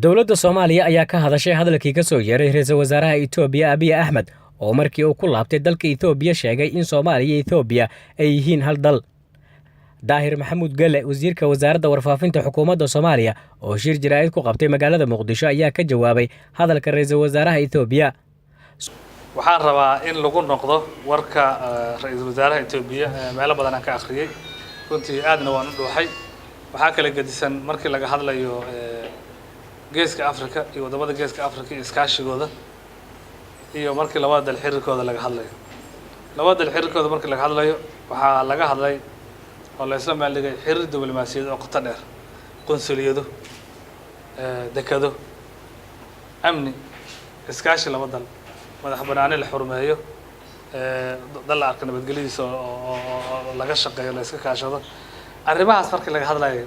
Dowladda Soomaaliya ayaa ka hadashay hadalkii ka soo yeeray ra-iisul wasaaraha Itoobiya Abiy Axmed, oo markii uu ku laabtay dalka Itoobiya sheegay in Soomaaliya iyo Itoobiya ay yihiin hal dal. Daahir Maxamuud Gelle, wasiirka wasaaradda warfaafinta xukuumadda Soomaaliya, oo shir jaraa'id ku qabtay magaalada Muqdisho, ayaa ka jawaabay hadalka ra-iisul wasaaraha Itoobiya. Waxaan rabaa in lagu noqdo warka ra-iisul wasaaraha Itoobiya. Meelo badan aan ka akhriyey, runtii aadna waan u dhuuxay. Waxaa kala gedisan markii laga hadlayo Geeska Africa iyo waddamada Geeska Africa iyo iskaashigooda, iyo markii labada dal xiriirkooda laga hadlayo. Labada dal xiriirkooda markii laga hadlayo, waxaa laga hadlay oo la isla meel dhigay xiriir diblomaasiyaed oo qoto dheer, qunsuliyado, dekado, amni, iskaashi laba dal, madax banaani la xurmeeyo, dal la arka nabadgelyadiisa oo laga shaqeeyo, la iska kaashado. Arrimahaas markii laga hadlayo,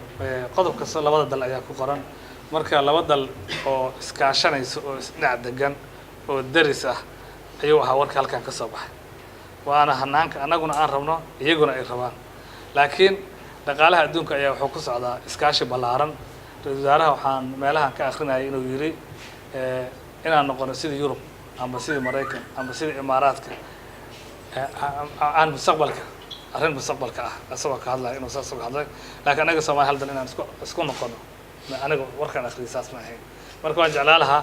qodob kasta labada dal ayaa ku qoran. Marka laba dal oo iskaashanaysa oo isdhinac degan oo deris ah ayuu ahaa warka halkan ka soo baxay, waana hanaanka annaguna aan rabno, iyaguna ay rabaan. Laakiin dhaqaalaha adduunka ayaa wuxuu ku socdaa iskaashi ballaaran. Ra-isul wasaaraha waxaan meelahan ka akrinayay inuu yidhi inaan noqono sidii Yurub amba sidii Maraykan amba sidii Imaaraadka aan mustaqbalka, arrin mustaqbalka ah isagoo ka hadlaya inuu saas uga hadlay. Laakiin anaga Soomaali hal dal inaan isku noqono, aniga warkaan akhriyay saas ma ahayn. Marka waan jeclaa lahaa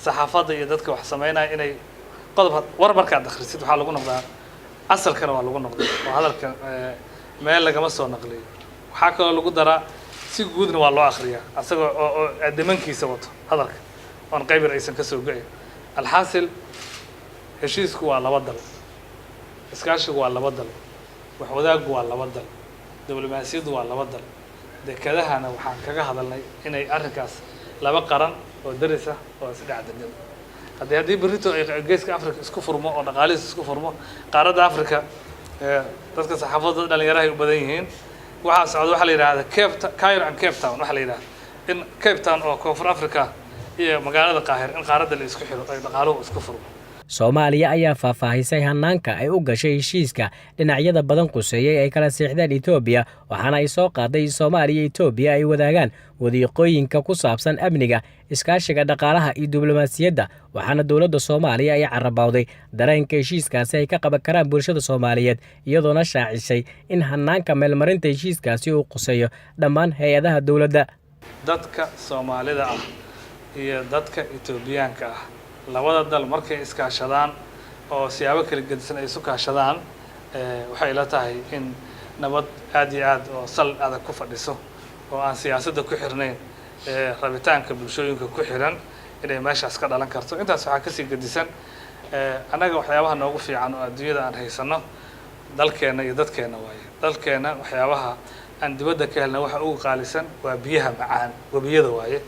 saxaafadda iyo dadka wax sameynaya inay qodob war markaad akhrisid waxaa lagu noqdaa asalkana, waa lagu noqday oo hadalka meel lagama soo naqliyo. Waxaa kaloo lagu daraa si guudna waa loo akriyaa, asagoo oo adimankiisa wato hadalka oon qayb yar aysan kasoo go'in. Alxaasil, heshiisku waa laba dal, iskaashigu waa laba dal, wax wadaaggu waa laba dal, diblomaasiyaddu waa laba dal. Dekedahana waxaan kaga hadalnay inay arrinkaas laba qaran oo daris ah oo isdhex degan. Haddii berrito ay Geeska Africa isku furmo oo dhaqaalihiis isku furmo, qaaradda Africa, dadka saxaafadda dhalinyarahay u badan yihiin. Waxaa socda waxaa la yidhahda Cape Cairo and Cape Town. Waxaa la yidhahda in Cape Town oo Koonfur Africa iyo magaalada Qaahir in qaaradda la isku xiro, ay dhaqaaluhu isku furmo. Soomaaliya ayaa faahfaahisay hanaanka ay u gashay heshiiska dhinacyada badan quseeyey ay kala seexdeen Itoobiya, waxaana ay soo qaaday in Soomaaliya iyo Itoobiya ay wadaagaan wadiiqooyinka ku saabsan amniga, iskaashiga dhaqaalaha iyo diblomaasiyadda. Waxaana dowladda Soomaaliya ay carabowday dareenka heshiiskaasi ay ka qaban karaan bulshada Soomaaliyeed, iyadoona shaacisay in hanaanka meelmarinta heshiiskaasi uu quseeyo dhammaan hay-adaha dowladda. Dadka Soomaalida ah iyo dadka Itoobiyaanka ah, labada dal markay iskaashadaan oo siyaabo kala gedisan ay isu kaashadaan, waxay ila tahay in nabad aad iyo aad oo sal adag ku fadhiso oo aan siyaasadda ku xirnayn, rabitaanka bulshooyinka ku xiran, inay meeshaas ka dhalan karto. Intaas waxaa kasii gedisan, annaga waxyaabaha noogu fiican oo adduunyada aan haysano dalkeenna iyo dadkeenna waaye. Dalkeenna waxyaabaha aan dibadda ka helna waxa ugu qaalisan waa biyaha macaan, webiyada waaye.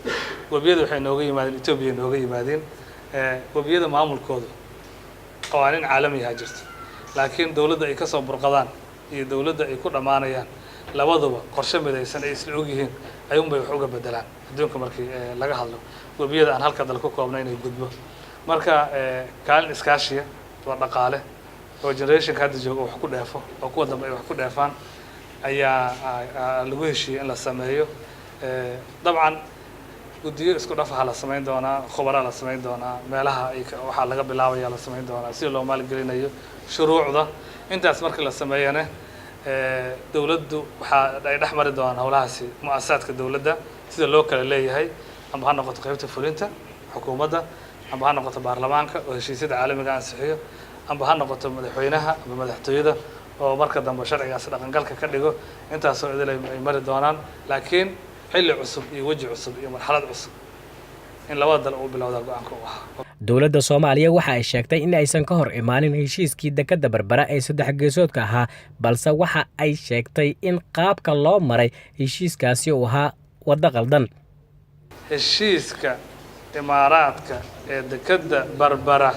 Webiyada waxay nooga yimaadeen Itoobiya, nooga yimaadeen. Webiyada maamulkoodu qawaaniin caalamiyaha jirto, laakiin dowladda ay kasoo burqadaan iyo dowladda ay ku dhammaanayaan labaduba qorshe midaysan ay isla ogyihiin ayuunbay wax uga bedelaan. Adduunka markii laga hadlo webiyada aan halka dal ku koobna inay gudbo. Marka kaalin iskaashiya oo dhaqaale oo generationka hadda jooga wax ku dheefo oo kuwa dambe ay wax ku dheefaan ayaa lagu heshiiyey in la sameeyo. Dabcan guddiyo isku dhafaha la samayn doonaa, khubaraa la samayn doonaa, meelaha ay waxaa laga bilaabaya la samayn doonaa, sida loo maalgelinayo, shuruucda. Intaas markii la sameeyana, dowladdu waxaa ay dhex mari doonaan howlahaasi mu-asasaadka dowladda sida loo kala leeyahay, amba ha noqoto qaybta fulinta xukuumadda, amba ha noqoto baarlamaanka oo heshiisyada caalamiga ansixiyo, amba ha noqoto madaxweynaha amba madaxtooyada oo marka dambe sharcigaasi dhaqangalka ka dhigo. Intaasoo idil ay mari doonaan, laakiin xilli cusub iyo weji cusub iyo marxalad cusub in labada dal uu bilowda go-aanka u ahaa. Dowladda Soomaaliya waxa ay sheegtay in aysan ka hor imaanin heshiiskii dekadda Berbera ee saddex geesoodka ahaa, balse waxa ay sheegtay in qaabka loo maray heshiiskaasi uu ahaa waddo qaldan. Heshiiska Imaaraadka ee dekadda Berbera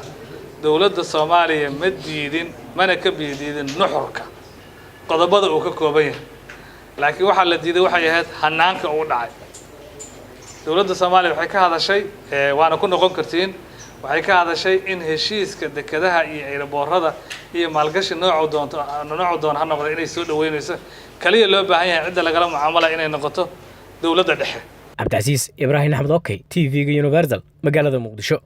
dowladda Soomaaliya ma diidin, mana ka bidiidin nuxurka qodobada uu ka kooban yahay, laakiin waxaa la diiday waxay ahayd hanaanka uu dhacay. Dowladda Soomaaliya waxay ka hadashay, waana ku noqon kartiin, waxay ka hadashay in heshiiska dekedaha iyo airportada iyo maalgashi noocu doonto, noocu doona ha noqda, inay soo dhaweynayso. Kaliya loo baahan yahay cidda lagala mucaamala inay noqoto dowladda dhexe. Cabdicasiis Ibraahim Axmed, Okey, TV-ga Universal, magaalada Muqdisho.